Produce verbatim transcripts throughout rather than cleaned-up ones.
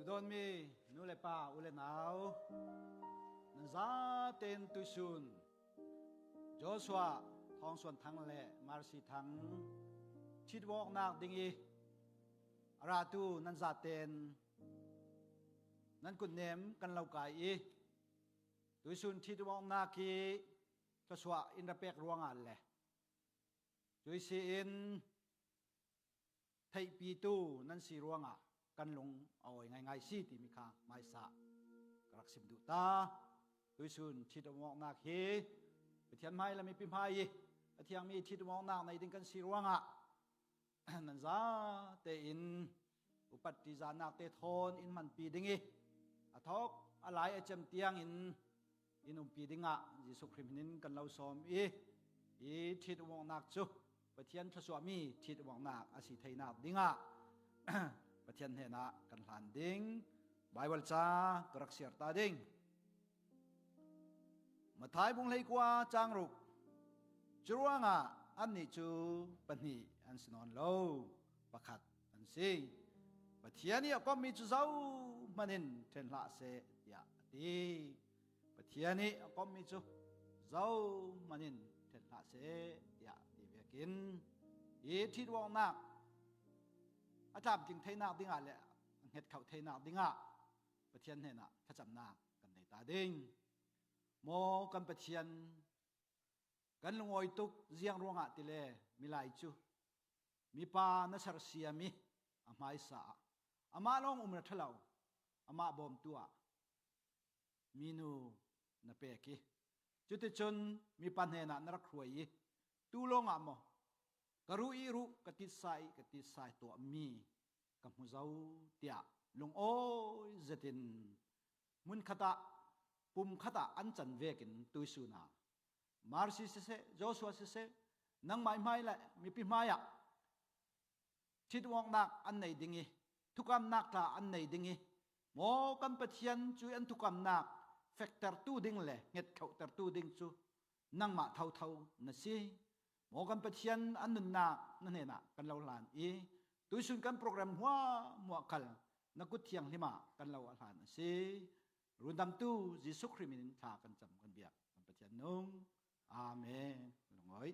Dawnmi nu le pa, u le nau, nan zaten tuisun Joshua Thawng Suan Thang le Mercy Thang ṭhit vawknak ding i a ratu nan zaten nan kutnem kan lo kai i tuisun ṭhit vawknak i thluasuah in ra pek ruangah le cuih si in theihpitu nan si ruangah kan lung a awi ngaingai si timi kha hmaisa ka rak sim duh ta. Tuisun ṭhit vawknak hi Pathian hmai le mipi hmai i a thiangmi ṭhit vawknak nei ding kan si ruangah nan zatein upat ṭihzahnak te thawn in hmanpi ding i a thawk a lai a cem tiangin in umpi dingah Jesuh Khrih hminin kan lo sawm i, i ṭhit vawknak cu Pathian thluasuahmi ṭhit vawknak a si theinak dingah Pathian hnenah kan hlan ding. Baibal ca ka rak siar ta ding. Matthai bung hleikua cang ruk. Curuangah annih cu pahnih an si nawn lo, pakhat an si. Pathian i a komhmi cu zohman in ṭhen hlah seh, tiah a ti. Pathian i a komhmi cu zohman in ṭhen hlah seh, tiah ti vekin i ṭhit vawknak a tlamtling theinak dingah le a hngetkhoh theinak dingah Pathian hnenah thlacamnak kan nei ta ding. Maw kan Pathian kan lungawi tuk, ziang ruangah tile milai cu mipa na sersiam i a hmaisa ah amah lawng um na ṭha lo, amah bawmtu ah minu na pek i cuticun mipa hnenah na rak hruai i tu lawngah maw ka ruh i ruh, ka titsa i ka titsa i tuahmi ka hmu zo, tiah lungawi zetin hmunkhat ah, pumkhat ah an can vekin tuisun ah Mercy siseh, Joshua siseh, nangmah i hmai le mipi hmai ah ṭhit vawknak an nei ding i thukamnak tla an nei ding i maw kan Pathian cu an thukamnak fektertu ding le hngetkhohtertu ding cu nangmah thotho na si. Maw kan Pathian an nunnak na hnenah kan lo hlan i tuisun kan program hmuahhmuah khal na kut thianghlim ah kan lo a hlan a si. Rundamtu Jesuh Khrih min in thla kan cam kan biak kan Pathian nung. Amen. Lungawi.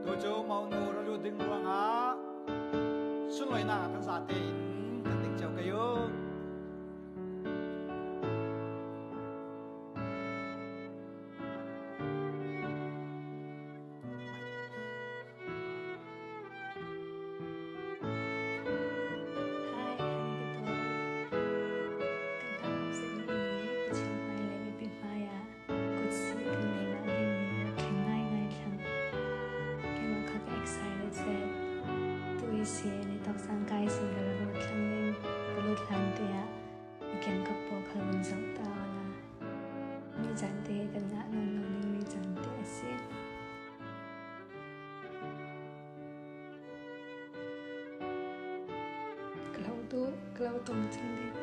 Tu cu monu ra lut ding ruangah sunlawinak kan zate in kan ding cio kei u. Hi, hi, ka tawh. Kan hmai hmasa ding in Pathian hmai le mipi hmai ah kutsi kan nei ngah ding in thleng ngaingai thlang. Keimah kha ka excited seh. Tu i si ni tawk sang kai sin ka rak lut thlang ding, ka lut hlan te ah i kiangkap pawl kha vun zoh ta awla. Ni caan te kan ngah nawn lo ding ni caan te a si. Ka lo tu, ka lo tong cing ding.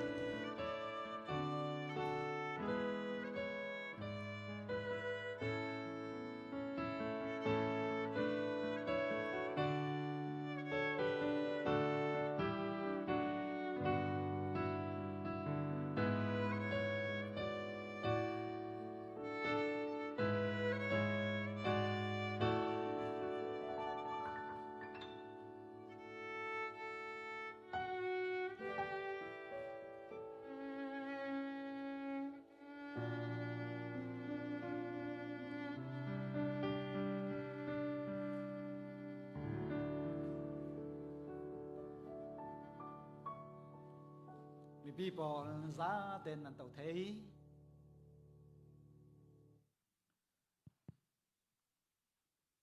Mipi pawl zate in nan to thei.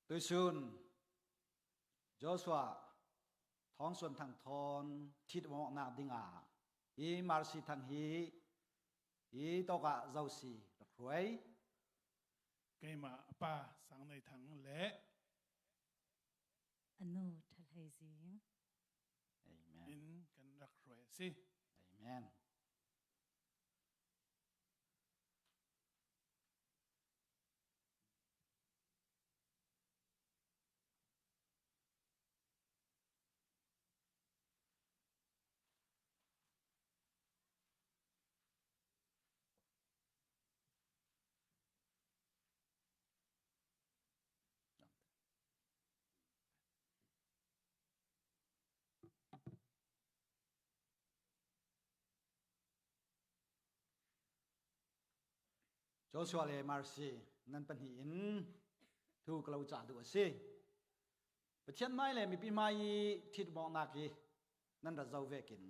Tuisun Joshua Thawng Suan Thang thawn ṭhit awknak dingah hi Mercy Thang hi, hi tawkah Zosi rak hruai. Keimah a pa Sang Nei Thang le a nu Ṭha Hlei Zing Amen. In kan rak hruai a si. Amen. Joshua le Mercy, nan pahnih in thu ka lo cah duh a si. Pathian hmai le mipi hmai i ṭhit awknak hi nan rat zo vekin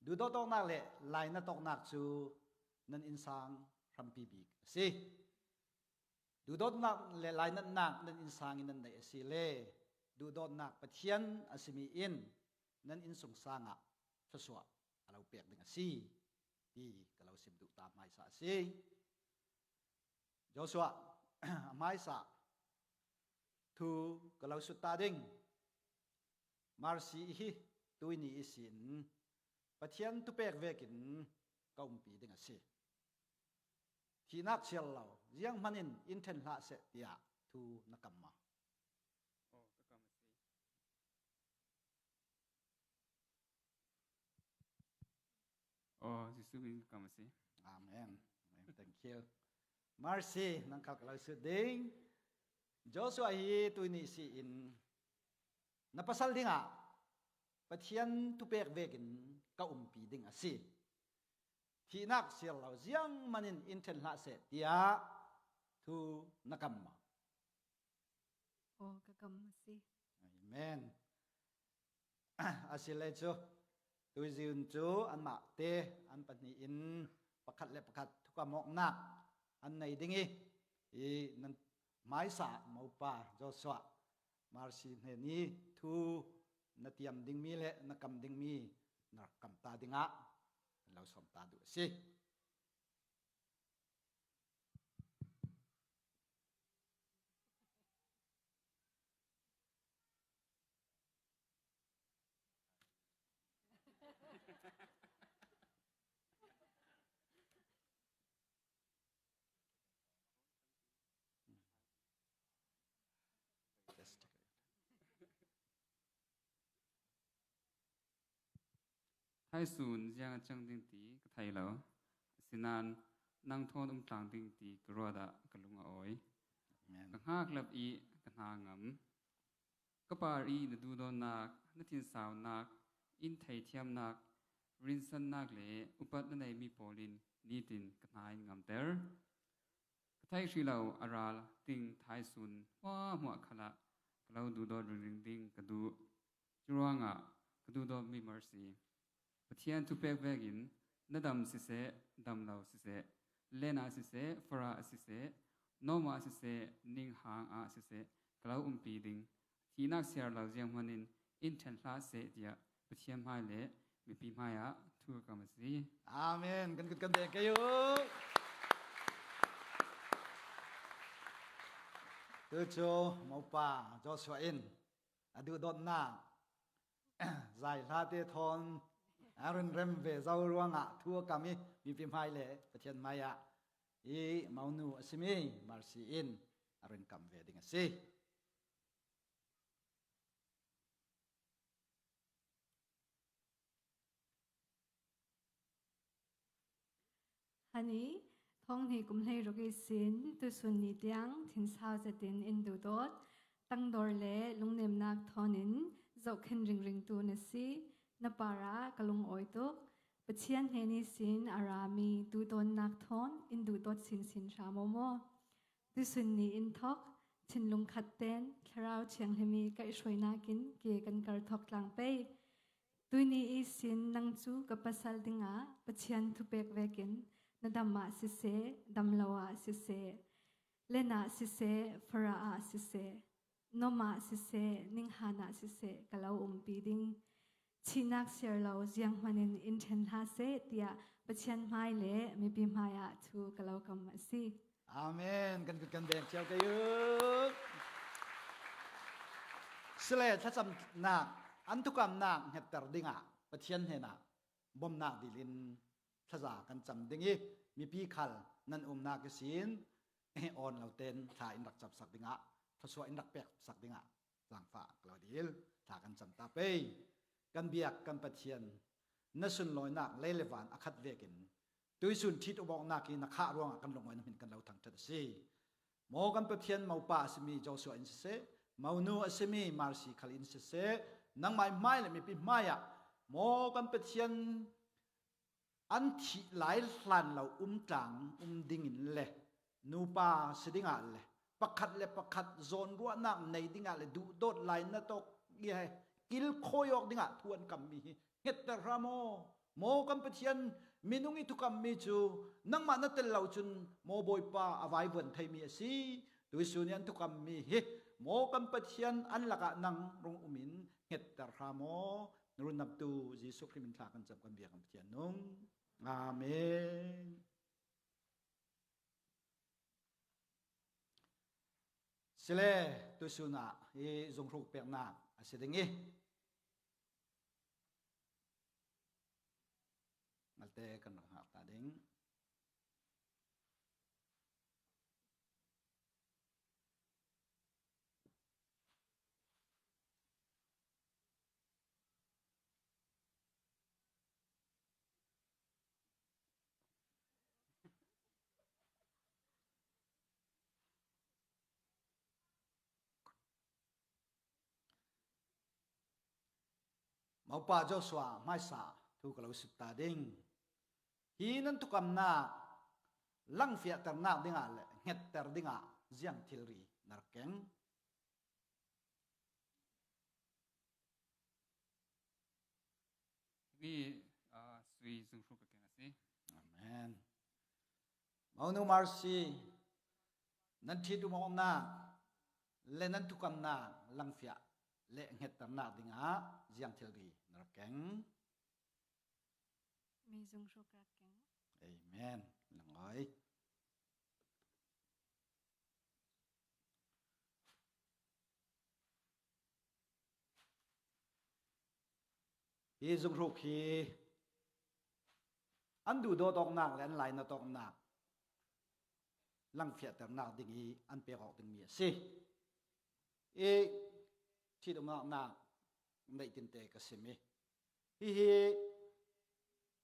duhdawt awknak le lainat awknak cu nan innsang hrampi bik a si. Duhdawtnak le lainatnak nan innsang in nan neih a si le duhdawtnak Pathian a simi in nan innsungsang ah thluasuah a lo pek ding a si ti ka lo sim duh ta hmaisa a si. Joshua, a hmaisa thu ka lo sut ta ding. Mercy hi tuini ihsin Pathian thupek vekin ka umpi ding a si. Thihnak siar lo, zianghman in in ṭhen hlah seh, tiah thu na kam maw? Aw, ka kam a si. Aw, Jesuh min ka kam a si. Amen. Amen. Thank you. Mercy, nang khal ka lo sut ding. Joshua hi tuini ihsin na pasal dingah Pathian thupek vekin ka umpi ding a si. Thihnak siar lo, zianghman in in ṭhen hlah seh, tiah thu na kam maw? Aw, ka kam a si. Amen. A si le cu, tuizun cu anmah te an pahnih in pakhat le pakhat thukam awknak an nei ding i, i nan hmaisa mopa Joshua, Mercy hnen i thu na tiam dingmi le na kam dingmi na rak kam ta dingah kan lo sawm ta duh a si. Thaisun ziang a ciang ding ti ka thei lo. Asinain nang thawn um tlang ding ti ka ruat ah ka lung a awi. Amen. Ka hngak lap i ka hna ngam. Ka par i na duhdawtnak, na thinsaunak, in theithiamnak, rinsannak le upat na neimi pawl in nitin ka hna in ngamter. Ka theih hrih lo a ral ting thaisun hmuahhmuah khalah ka lo duhdawt ringring ding ka duh. Curuangah ka duhdawtmi Mercy, Pathian thupek vekin na dam siseh, dam lo siseh, len ah siseh, farah ah siseh, nawm ah siseh, ninghang ah siseh, ka lo umpi ding. Thihnak siar lo zianghman in in ṭhen hlah seh, tiah Pathian hmai le mipi hmai ah thu ka kam a si. Amen. Kan kut kan beng kei uh. Tu cu mopa Joshua in a duhdawtnak zai hla te thawn a run rem ve zo ruangah thu a kam i mipi hmai le Pathian hmai ah i monu a simi Mercy in a run kam ve ding a si. Hani, thawng hnih kum hleiruk ihsin tusun ni tiang thinsau zetin in duhdawt, tangdor le lungnemnak thawnin zohkhen ringringtu na si, na parah ka lungawi tuk. Pathian hnen ihsin a rami duhdawtnak thawn in duhdawt sinsin hra maw maw? Tusun ni in thok, thinlung khat ten Thlarau Thianghlim i kaihhruainak in ke kan kar thok tlang pei. Tuini ihsin nang cu ka pasal dingah Pathian thupek vekin na dam ah siseh, dam lo ah siseh, len ah siseh, farah ah siseh, nawm ah siseh, ninghan ah siseh, ka lo umpi ding. Thihnak siar lo zianghman in in ṭhen hlah seh, tiah Pathian hmai le mipi hmai ah thu ka lo kam a si. Amen. Kan kut kan beng cio kei uh. Sile thlacamnak, an thukamnak hngetter dingah Pathian hnenah bawmnak dil in thlaza kan cam ding i mipi khal nan umnak ihsin awn lo ten thla in rak camsak dingah, thluasuah in rak peksak dingah tlangfa ka lo dil, thla kan cam ta pei. Kan biak kan Pathian, na sunlawinak lei le van a khat vekin tuisun ṭhit um awknak i na khah ruangah kan lungawi na hmin kan lo thangṭhat a si. Maw kan Pathian, mopa a simi Joshua in siseh, monu a simi Mercy khal in siseh, nangmai hmai le mipi hmai ah maw kan Pathian, an thih lai hlan lo um tlang um dingin le nupa si dingah le pakhat le pakhat zawnruahnak nei dingah le duhdawt lai na tawk i he kilkhawi awk dingah thu an kammi hi hngetter hra maw? Maw kan Pathian, minung i thukammi cu nangmah na tel lo cun maw Bawipa a vaivuan theimi a si. Tuisun i an thukammi hi maw kan Pathian, an lakah nang rung um in hngetter hra maw? Na rundamtu Jesuh Khrih min thla kan cam kan bia kan Pathian nung. Amen. Sile tuisun ah i zunghruk peknak a si ding i malte kan rak hngak ta ding. Mopa Joshua hmaisa thu ka lo sut ta ding. Hi nan thukamnak langfiahternak dingah le hngetter dingah ziang thilri na rak keng? Himi, ah, sui zunghruk ka keng a si. Amen. Monu Mercy, nan ṭhit um awknak le nan thukamnak langfiah le hngetternak dingah ziang thilri na rak keng? Mi zunghruk rak keng. Amen. Langawi. Hi zunghruk hi an duhdawt awknak le an lainat awknak langfiahternak ding i an pek awk dingmi a si. I ṭhit um awknak neih tinte ka sim i hihi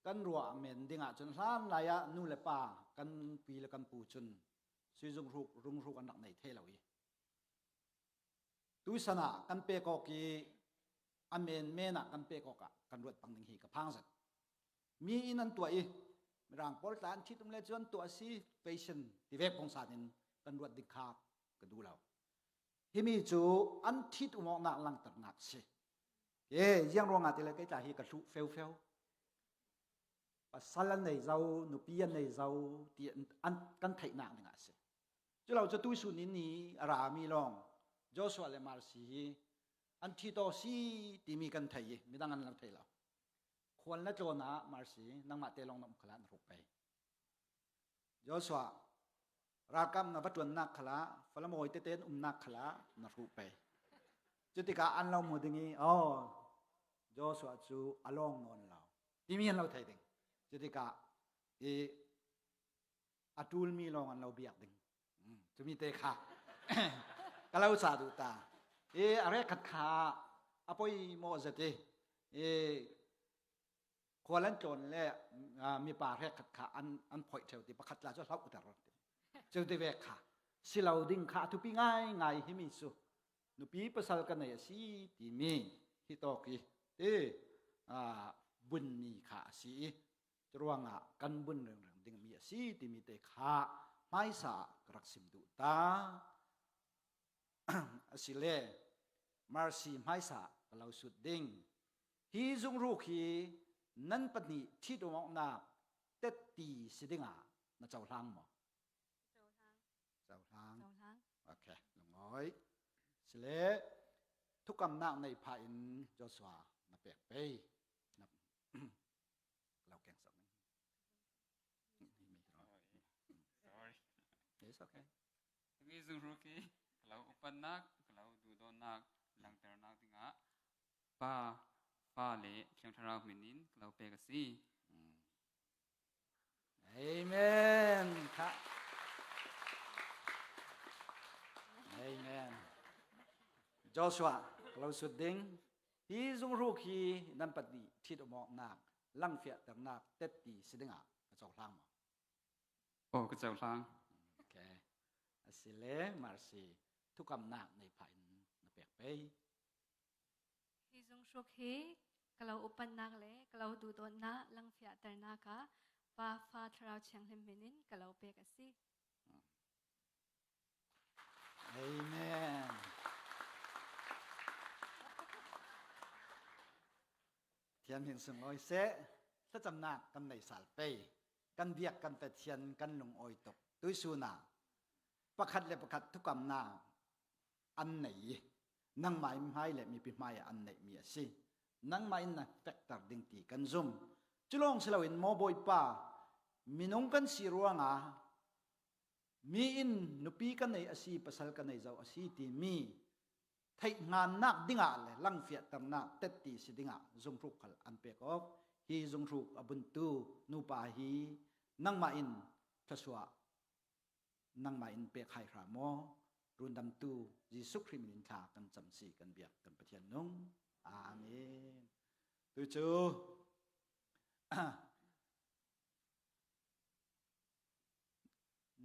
kan ruah men dingah cun hlan lai ah nu le pa, kan pi le kan pu cun sui zunghruk, zunghruk an rak nei thei lo i, tuisan ah kan pek awk i, a men men ah kan pek awk ah kan ruat pang ding hi ka phang zet. Mi in an tuah i, Mirang pawl tla an thit um le cu an tuah a si, fashion ti vek pawngsan in kan ruat ding kha ka duh lo. Himi cu an thit um awknak langternak a si. Ke, ziang ruangah ti le kei tla hi ka hluh feufeu. Pasal an nei zo, nupi an nei zo ti an, an kan theihnak dingah a si. Cu lo cu tuisun in ni a rami lawng Joshua le Marsi hi an thit aw si timi kan thei i midang an lo thei lo. Khual na tlawn ah Marsi, nangmah te lawng na um khalah na hruk pei. Joshua, ralkap na va ṭuannak khalah, falamawi tete an umnak khalah na hruk pei. Cutikah an lo hmu ding i, aw, Joshua cu a lawng nawn lo timi an lo thei ding. Cutikah i a ṭulmi lawng an lo biak ding. Cumi te kha ka lo ca duh ta. I a hrekkhat kha a poimawh zet i, i khual an tlawn le, aa, mipa hrekkhat kha an, an phoih ṭheu ti, pakhat tla cu a hlauhter ti. Cu ti vek kha si lo ding kha a thupi ngaingai himi cu nupi pasal ka nei a si timi hi tawk i, i, aa, bunmi kha a si i, curuangah kan bun ringring dingmi a si timi te kha hmaisa ka rak sim duh ta. Asile, Marsi hmaisa ka lo sut ding. Hi zunghruk hi nan pahnih ṭhit um awknak tetti si dingah na cohlang maw? Cohlang. Cohlang. Cohlang. Okay, lungawi. Asile, thukamnak nei pha in Joshua na pek pei. Na, ka lo kengsak ning. Sorry. It's okay. Hi zunghruk hi ka lo upatnak, ka lo duhdawtnak, langternak dingah Pa, Fa le Thiang Thlarau hmin in ka lo pek a si. Amen. Kha. Amen. Joshua, ka lo sut ding. Hi zunghruk hi nan pahnih ṭhit um awknak, langfiahternak tetti si dingah ka cohlang maw? Aw, ka cohlang. Okay. Asile, Marsi, thukamnak nei pha in na pek pei. Hi zunghruk hi ka lo upatnak le ka lo duhdawtnak langfiahternak ah Pa, Fa, Thlarau Thianghlim hmin in ka lo pek a si. Amen. Thianhmin sunglawi seh, thlacamnak kan nei sal pei, kan biak kan Pathian kan lungawi tuk. Tuisun ah pakhat le pakhat thukamnak an nei i, nangmah in hmai le mipi hmai ah an neihmi a si. Nangmah in na fekter ding ti kan zum. Cu lawng si loin, maw Bawipa, minung kan si ruangah mi in nupi ka nei a si, pasal ka nei zo a si timi theih hngannak dingah le langfiahternak tetti si dingah zunghruk khal an pek awk. Hi zunghruk a buntu nupa hi nangmah in thluasuah nangmah in pek hai hram aw. Rundamtu Jesuh Khrih min in thla kan cam si kan biak kan Pathian nung. Amen. Tu cu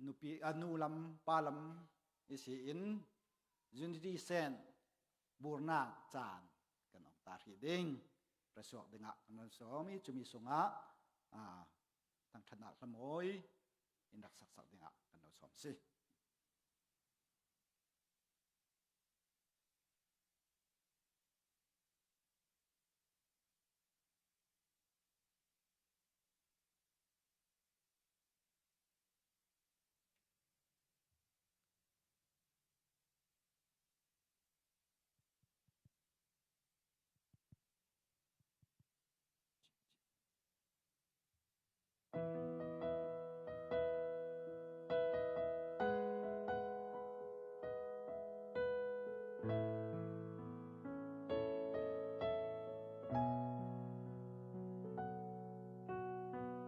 nupi, a, nu lam, pa lam i si in Unity Cent burnak caan kan awng ta hrih ding. Rasuak dingah kan run sawm i, cumi sungah, a, thangṭhatnak hlamawi in rak saksak dingah kan lo sawm si.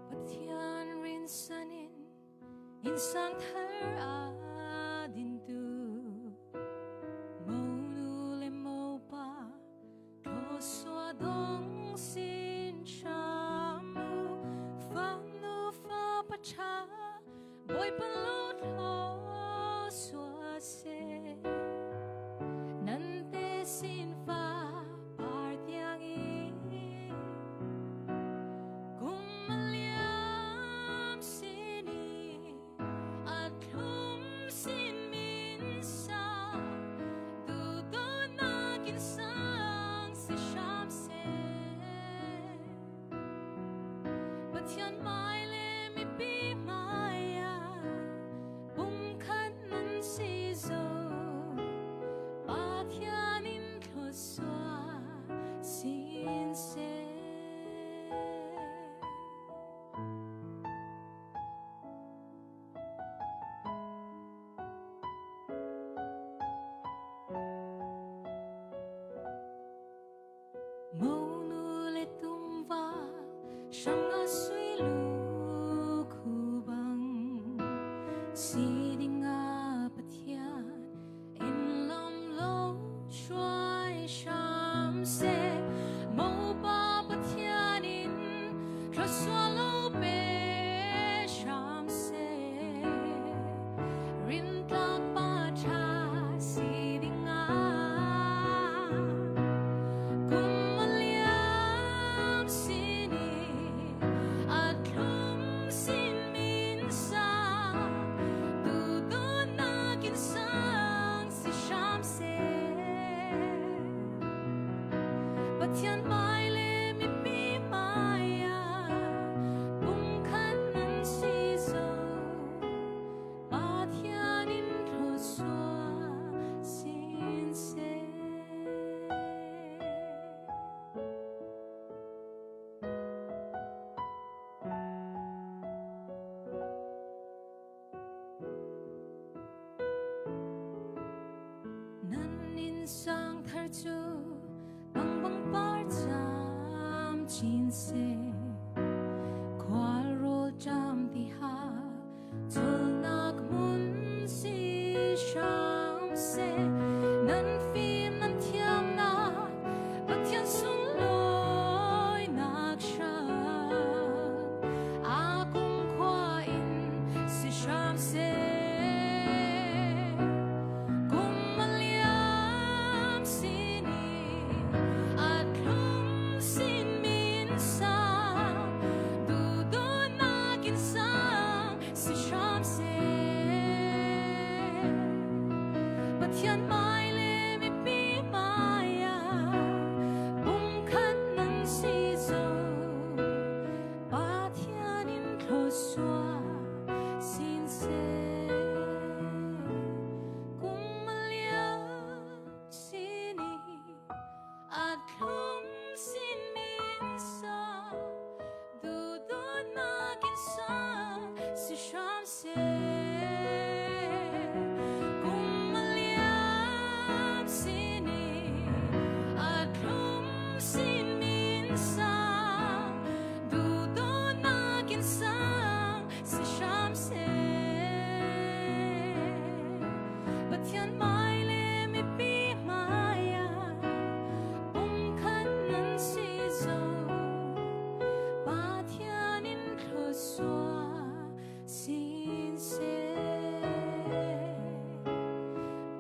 Pathian rinsan in innsang thar a dintu, monu le mopa, thluasuah dong sin ṭha mu, Sangthar cu bangbang par cam cin seh, khualrawl cam ti hak colhnak hmun si hram seh. Nan fim nan thiamnak Pathian sunglawinak hram aa kumkhua in si hram seh. Kum a liam sin i a thlum sin min sang, duhdawtnak inn sang si hram seh. Pathian mai le mipi mai ah pumkhat nan si zo, Pathian in thluasuah sin seh. Kum a liam sin i a thlum sin min sang, duhdawtnak inn sang si hram seh. Kum a liam sin i a thlum sin min sang, duhdawtnak inn sang si hram seh. Pathian mai le mipi mai ah pumkhat nan si zo, Pathian in thluasuah sin seh.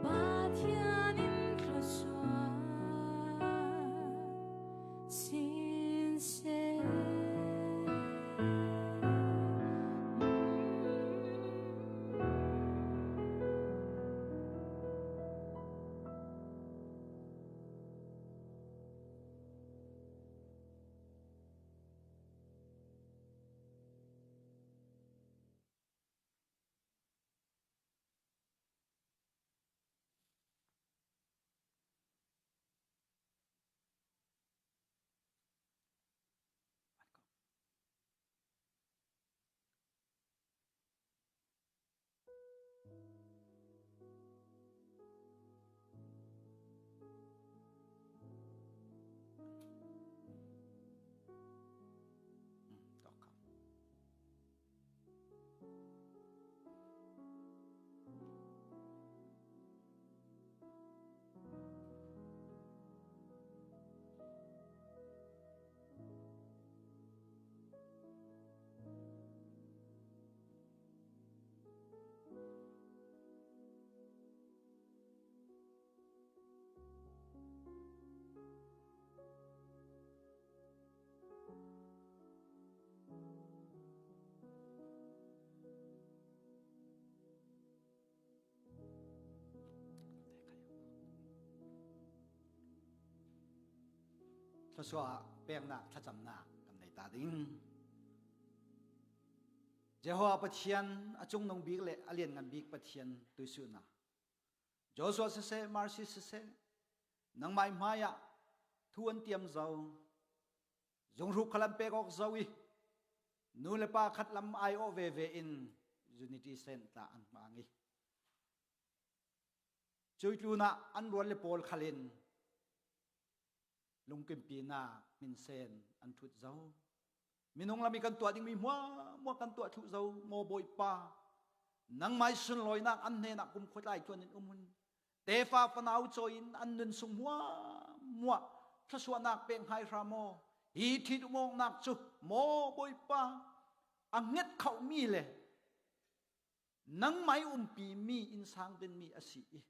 Pathian in thluasuah sin seh. Thluasuah peknak thlacamnak kan nei ta ding. Jehovah Pathian, a cungnung bik le a lianngan bik Pathian tuihsun ah, Joshua siseh, Marsi siseh, nangmah hmaiah thu an tiam zo, zunghruk khal an pek awk zo i, nu le pa khat lam ai awh veve in unity sen tla an hmang i, cuih tlunah an rual le pawl khal in lungkimpinak minsen an thut zo. Minung lam i kan tuah dingmi hmuahhmuah kan tuah thluh zo. Maw Bawipa, nangmah i sunlawinak an hnenah kumkhua tlaitluan in um un. Tefa fanau cawi in an nun sung hmuahhmuah thluasuahnak pek hngai hram aw. Hi thit um awknak cu, maw Bawipa, a hnget khauhmi le nangmah i umpimi innsang dinmi a si i,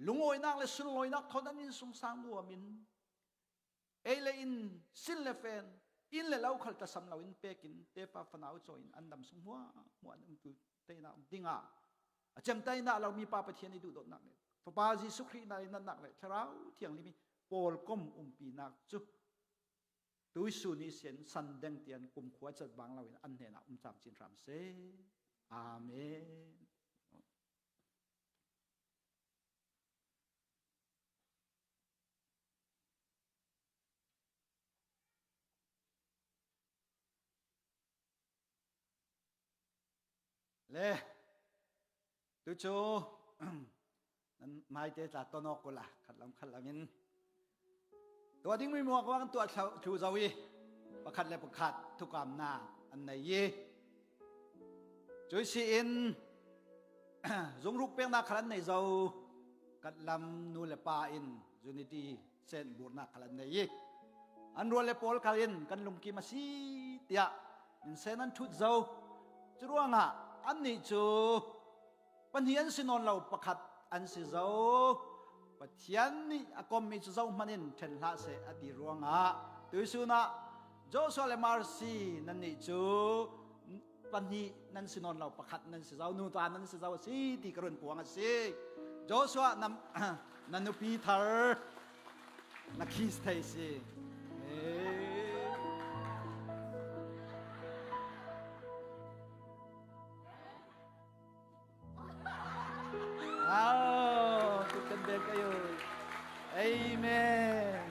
lungawinak le sunlawinak thawn an innsungsang nuam in, ei le in, sin le fen, inn le lo khal tlasam loin pekin tefa fanau cawi in an dam sung hmuahhmuah an umtu teinak dingah a cem teinak lo mipa Pathian i duhdawtnak le Fapa Jesuh Khrih na le natnak le Thlarau Thianghlim i pawlkom umpinak cu tuihsun i sin san deng tian kumkhua cat bang loin an hnenah um cam cin hram seh. Amen. Le, tu cu Nan maite tla tonawk kula khatlam khatlamin tua ding mi muak vang tua thlu zo i pakhat le pakhat thukamna an nei i cuisi in zungruk pekna khat an nei zo. Katlam nu le pa in unity sen burna khat an nei i an rual le pawl kal in kan lungkim a si tiah min sen an thut zo. Curuangah annih cu pahnih an si nawn lo, pakhat an si zo. Pathian nih a kommi cu zohman in ṭhen hlah seh a ti ruangah tuisun ah Joshua le Marcy nannih cu pahnih nan si nawn lo, pakhat nan si zo, nu ta nan si zo a si ti ka run puang a si. Joshua na, na nupi thar na kiss thei si. Hey. Aw, tu kan bel kayo. Amen.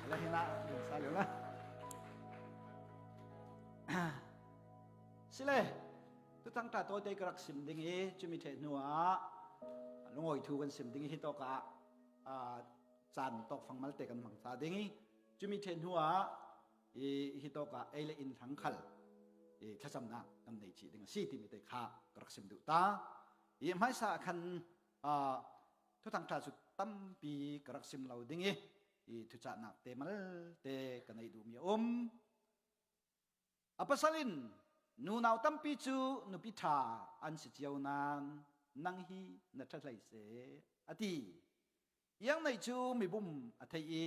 Ala hina, sa lo na. Sile, tu tangta to te ka rak sim ding i, cumi ṭheh hnu ah lungawi thu kan sim ding i, hitawk ah, ah, caan tawk fangmalte kan hmang ta ding i, cumi ṭheh hnu ah i, hitawk ah ei le in hrang khal i thlacamnak kan nei cih ding a si timi te kha ka rak sim duh ta. I hmaisa ah khan, aa, thuthang ṭha cu tampi ka rak sim lo ding i, i thucahnak te malte ka neih duhmi a um. A pasal in nunau tampi cu nupi ṭha an si cio nain nang hi na ṭha hlei seh a ti. Iang neih cu mibum a theih i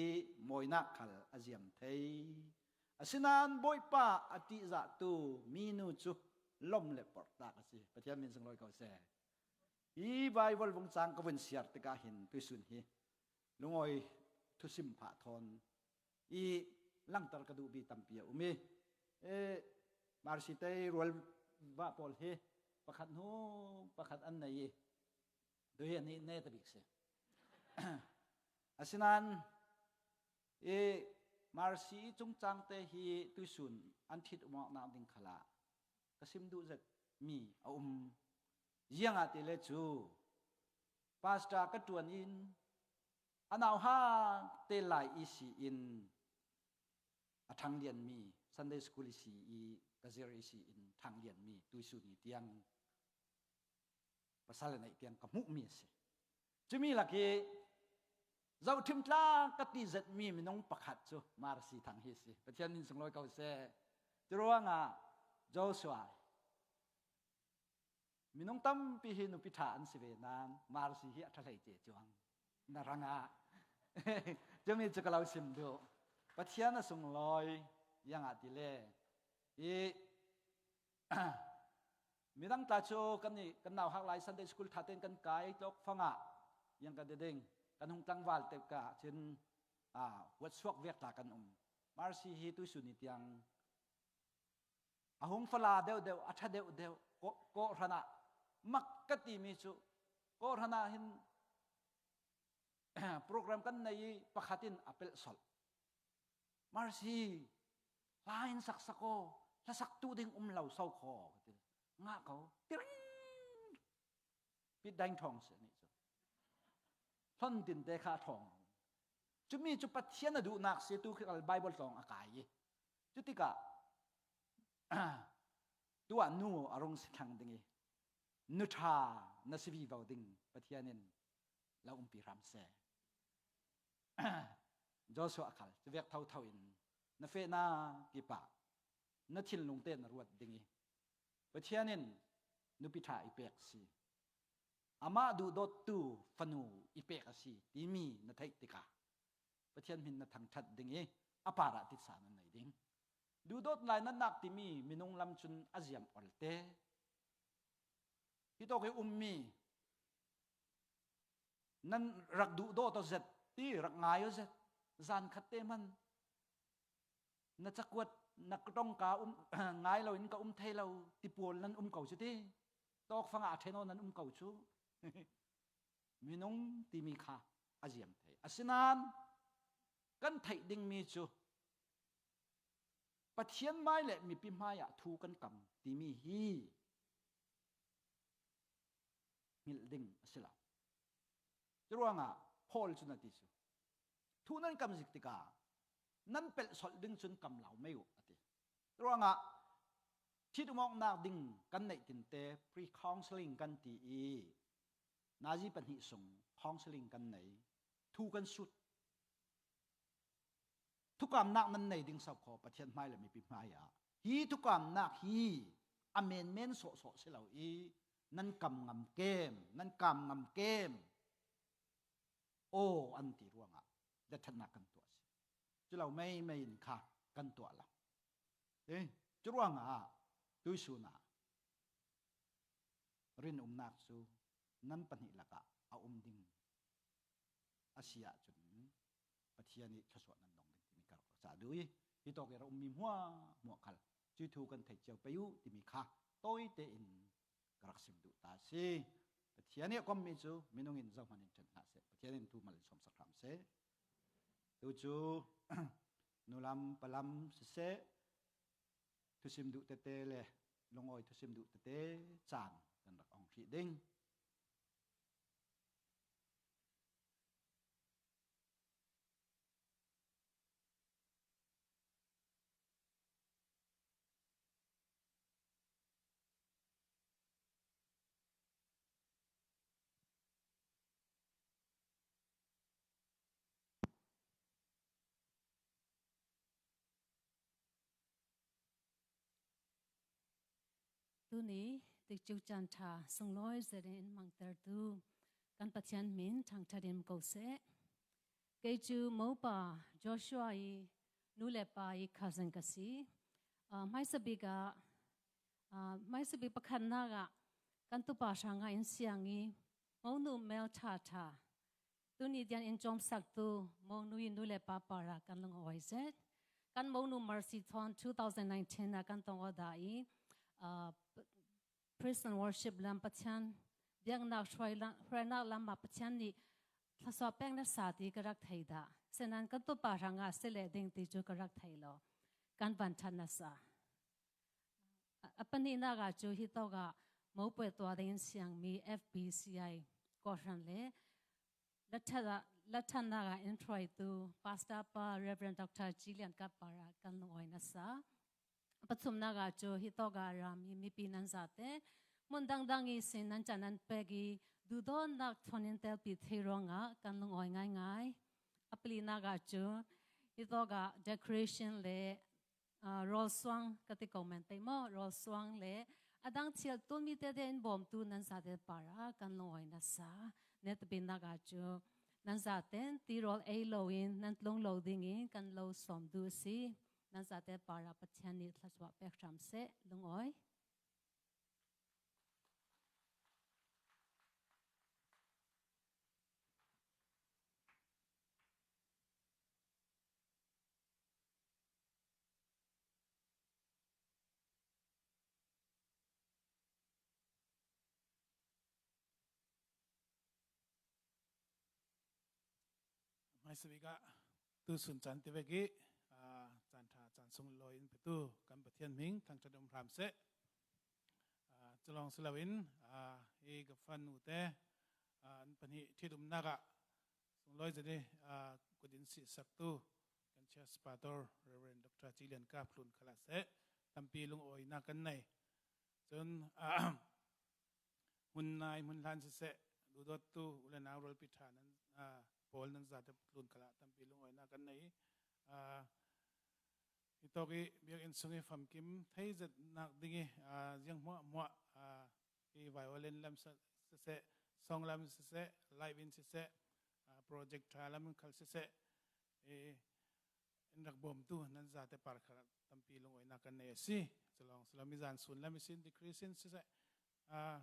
mawinak khal a ziam thei. Asinain Bawipa a ṭihzahtu minu cu lom le porhtak a si. Pathian min sunglawi ko seh. Hi Bible vung cang ka vun siar tikah hin tuisun hi lungawi thusim phah thawn i langter ka duhmi tampi a um i, eh, Marcy te rual vah pawl hi pakhat hnu pakhat an nei i, tu hi a nih ne ta bik si. Asinain i Marcy i cungcang te hi tuisun an ṭhit umawknak ding khalah ka sim duh zet mi a um. Ziangahtile cu pastor ka ṭuan in a nauhak te lai i si in a ṭhanglianmi, Sunday school i si i ka zir i si in ṭhanglianmi tuisun i tiang pasal a neih tiang ka hmuhmi a si. Cumi lak i zohṭhim tla ka ti zetmi minung pakhat cu Marcy Thang hi a si. Pathian min sunglawi ko seh. Curuangah Joshua, minung tampi hi nupi ṭha an si ve nain Marcy hi a ṭha hlei ce cuang na rangah. Cumi cu ka lo sim duh. Pathian a sunglawi, ziangahtile i midang tla cu kan i, kan nauhak lai Sunday school ṭha tein kan kai tawk fangah iang ka ding kan hung tlangval te ka cin, aa, huat suak vek tla kan um. Marcy hi tuisun i tiang a hung fala deuhdeuh, a ṭha deuhdeuh, kawh, kawhhran ah mak ka timi cu kawhhran ah hin program kan nei i pakhat in a pelh solh. Marcy, hla in saksak aw, hlasaktu ding um lo so kho, ka ti. Ngah ko, tiring! Pit daing ṭhawng si a nih cu. Hlon tinte kha a ṭhawng. Cumi cu Pathian a duhnak si, tu khal Bible tlawng a kai i. Cutikah, tuah nu a rung si thlang ding i, nu ṭha na si vivo ding Pathian in lo umpi hram seh. Joshua khal cuvek thotho in na fehnak kipah na thinlung te na ruat ding i, Pathian in nupi ṭha i pek si, amah duhdawttu fanu i pek a si timi na theih tikah Pathian hmin na thangṭhat ding i a parah titsa na nei ding. Duhdawt lai natnak timi minung lam cun a ziam olte. Hitawk i ummi nan rak duhdawt aw zet ti rak ngai aw zet. Zan khat te hman na cakuat, na ṭongka um, ngai loin ka um thei lo ti pawl nan um ko cu ti. Tawkfang ah a ṭhen aw nan um ko cu. Minung timi kha a ziam thei. Asinain kan theih dingmi cu Pathian mai le mipi hmaiah thu kan kam timi hi hngilh ding a si lo. Curuangah Paul cun a ti cu, thu nan kam zik tikah nan pelh solh ding cun kam lo mei uh, a ti. Curuangah ṭhit um awknak ding kan neih tinte pre-counseling kan ti i nazi pahnih sung counseling kan nei, thu kan sut. Thukamnak nan nei ding sokhaw Pathian hmai le mipi hmai ah hi thukamnak hi a menmen sawhsawh si lo i nan kam ngam kem, nan kam ngam kem. Aw an ti ruangah dathatnak kan tuah si. Cu lo meimei in kha kan tuah lo. Eh, curuangah tuisun ah rinumnak cu nan pahnih lakah a um ding a si ahcun Pathian i thluasuah nan dong ding timi ka rak cah duh i, hi tawk i ra ummi hmuahhmuah khal cuih thu kan thei cio pei uh timi kha tawi tein ka rak sim duh ta si. Pathian i a kommi cu minung in zohman in ṭhen hlah seh. Pathian in thu mal in sawmsak hram seh. Tu cu nulam palam siseh, thusim duh tete le lungawi thusim duh tete caan kan rak ong hrih ding. Tuni tikcu caan ṭha sunglawi zetin in hmangtertu kan Pathian hmin thangṭhat in ko seh. Kei cu mopa Joshua i nu le pa i cousin ka si. Aa, hmaisabik ah, aa, hmaisabik pakhatnak ah kan tupa hrangah in siang i monu mel ṭhaṭha tuni tiang in cawmsaktu monu i nu le pa parah kan lungawi zet. Kan monu Mercy thawn two thousand nineteen ah kan tong aw dah i, aa, praise and worship lam Pathian biaknak hruai la-, hruainak lam ah Pathian nih thluasuah pek nasa ti ka rak thei dah. Sinain kan tupa hrangah si leh ding ti cu ka rak thei lo. Kan van ṭhat nasa. A, a pahnihnak ah cu hitawk ah mopuai tuah ding in siangmi F B C I kawhhran le Laṭhat ah, laṭhatnak ah in hruaitu Pastor pa Reverend Doctor Ci Lian Kap parah kan lungawi nasa. Pathumnak ah cu hitawk ah a rami mipi nan zate hmun dangdang ihsin nan ca nan pek i duhdawtnak thawn in telpi thei ruangah kan lungawi ngaingai. A palinak ah cu hitawk ah decoration le aa, rawlsuang ka ti ko men pei maw? Rawlsuang le a dang thial tunmi tete in bawmtu nan zate parah kan lungawi nasa. Netbinnak ah cu nan zaten tirawl ei loin nan tlung lo dingin kan lo sawm duh a si. Nan zate parah Pathian nih thluasuah pek hram seh. Lungawi. Hmaisabik ah tusun caan ti vek i, aa, caan ṭha caan sunglawi in petu kan Pathian hming thangṭhat um hram seh. Aa, cu lawng si loin, aa, hi ka fanu te, aa, an pahnih ṭhitumnak ah sunglawi zet i, aa, kut in sihsaktu kan church pastor Reverend Doctor Ci Lian Kap hlun khalah seh tampi lungawinak kan nei. Cun, aa, hmun nai hmun hlan siseh, duhdawttu u le nau rualpi ṭha nan, aa, pawl nan zate tlun khalah tampi lungawinak kan nei. Aa, hitawk i biakinn sung i famkim thei zetnak ding i, aa, ziang hmuahhmuah, aa, i violin lam sa-, siseh, song lam siseh, live in siseh, aa, project ṭha lam khal siseh, i in rak bawmtu nan zate par khalah tampi lungawinak kan nei a si. Cu lawng si lo, mizan sun lam ihsin decrease in siseh, aa,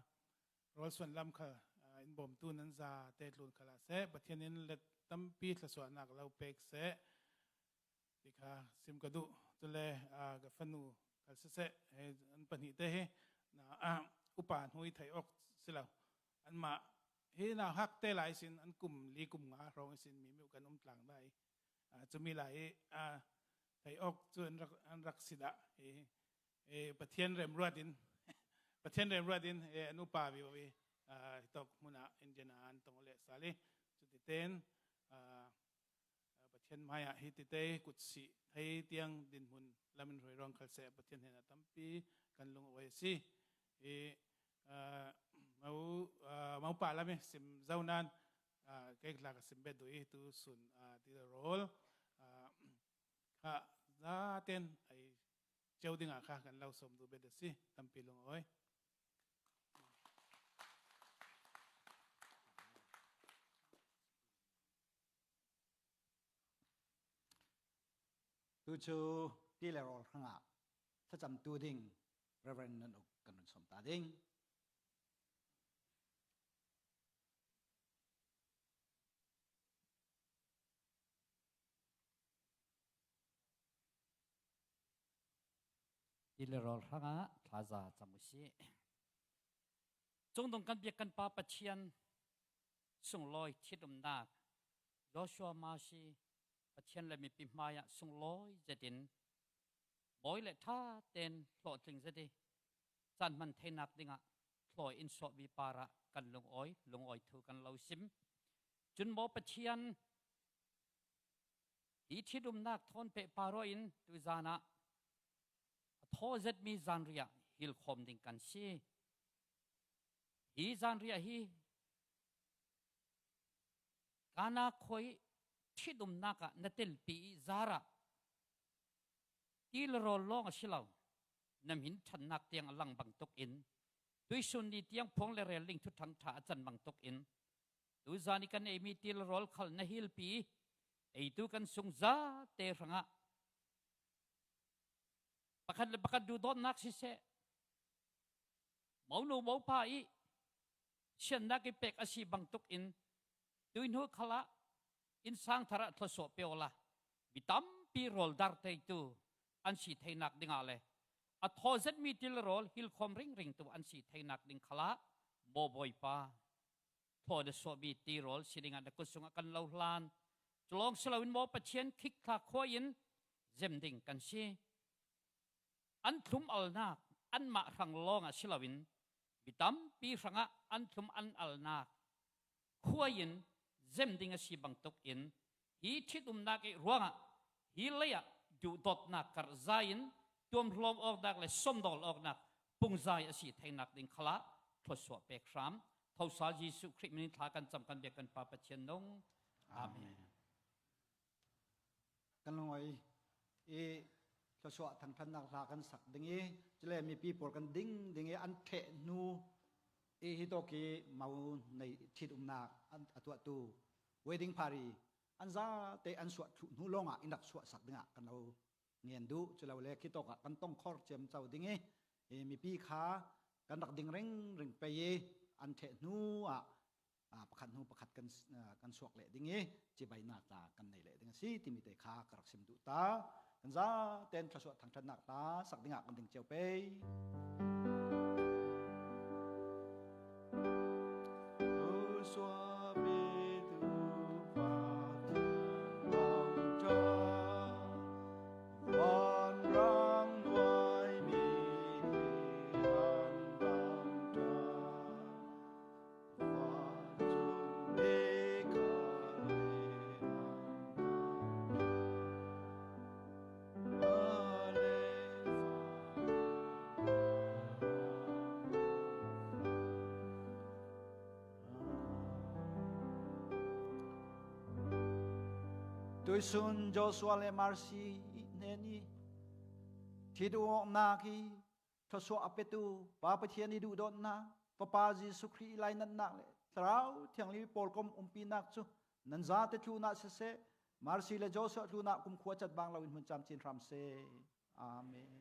rawlsuan lam khal, aa, in bawmtu nan zate tlun khalah seh, Pathian in let tampi thluasuahnak lo pek seh ti kha sim ka duh. Cule, aa, ka fanu khal siseh, he an pahnih te hi, na, aa, upa hnu i theih awk si lo. Anmah hi nauhak te lai ihsin an kum li kum nga hrawng ihsin mi meuh kan um tlang dah i, aa, cumi lai i, aa, theih awk cu an rak, an rak si dah i, i Pathian remruat in, Pathian remruat in, i an upa vivo i, aa, hitawk hmun ah Indiana an tong leh sal i, Cuti ten, aa, Pathian mai-ah hih tite kutsih thei tiang dinhmun lamin hruai ruang khal seh Pathian hnenah tampi kan lungawi a si. Hi, aa, mo, aa, mopa lam i sim zo nan, aa, kei tla ka sim bet duh i tu sun, aa, ti le rawl, aa, kha zaten ei ceu dingah kha kan lo sawm duh bet a si, tampi lungawi. Tu cu ti le rawl hrangah thlacamtu ding Reverend Nun Uk kan run sawm ta ding. Ti le rawl hrangah thlaza cam u sih. Cungdong kan biak kan Pa Pathian, sunglawi thitumnak, Joshua Masi Pathian le mipi hmaiah sunglawi zetin mawi le ṭha ten hlawhtling zet i caan hman theinak dingah thlawi in suahmi parah kan lungawi, lungawi thu kan lo sim. Cun maw Pathian, hi thitumnak thawn peh par aw in tuzan ah a thaw zetmi zanriah hilkhawm ding kan si. Hi zanriah hi Kana khua i thitumnak ah na telpi i zarah ti le rawl lawng a si lo, na minthannak tiang a lang bangtuk in, tuisun ni tiang phuang le rel ding thuthang ṭha a can bangtuk in, tuzan i kan eimi ti le rawl khal na hilpi i, eitu kan sung zate hrangah pakhat le pakhat duhdawtnak siseh, monu mopa i siannak i pek a si bangtuk in, tuihnu khalah innsang tharah thluasuah pe awla mi tampi rawl dar teitu an si theinak dingah le a thaw zetmi ti le rawl hilkhawm ringringtu an si theinak ding khalah maw Bawipa, thaw na suahmi ti rawl si dingah na kut sungah kan lo hlan. Culawng si loin maw Pathian, khikthla khua in zem ding kan si. An thlum alnak anmah hrang lawngah si loin mi tampi hrangah an thlum an alnak khua in zem ding a si bangtuk in, hi thitumnak i ruangah hi leiah duhdawtnak karhzai in tuamhlawm awknak le sawmdawl awknak pungzai a si theinak ding khalah thluasuah pek hram. Thosal Jesuh Khrih min in thla kan cam kan biak kan Pa Pathian nung. Amen. Kan lungawi i thluasuah thangṭhatnak hla kan sak ding i, cule mipi pawl kan ding ding i an ṭheh hnu i hitawk i mo nei thitumnak an, a tuahtu wedding party an zate an suah thluh hnu lawngah in rak suahsak dingah kan lo ngen duh. Culole khitawkah kan tongkhor ciamco ding i, i mipi kha kan rak ding ringring pei i an ṭheh hnu ah, aa, pakhat hnu pakhat kan, aa, kan suak leh ding i, cibai nak ta kan nei leh ding a si timi te kha ka rak sim duh ta. Kan zaten thluasuah thangṭhatnak hla sak dingah kan ding cio pei. Tuisun Joshua le Marcy hnen i thitumawknak i thluasuah a petu Pa Pathian i duhdawtnak, Fapa Jesuh Khrih i lainatnak le Thlarau Thianghlim i pawlkom umpinak cu nan zate tlunah siseh, Marcy le Joshua tlunah kumkhua cat bang loin hmun camcin hram seh. Amen.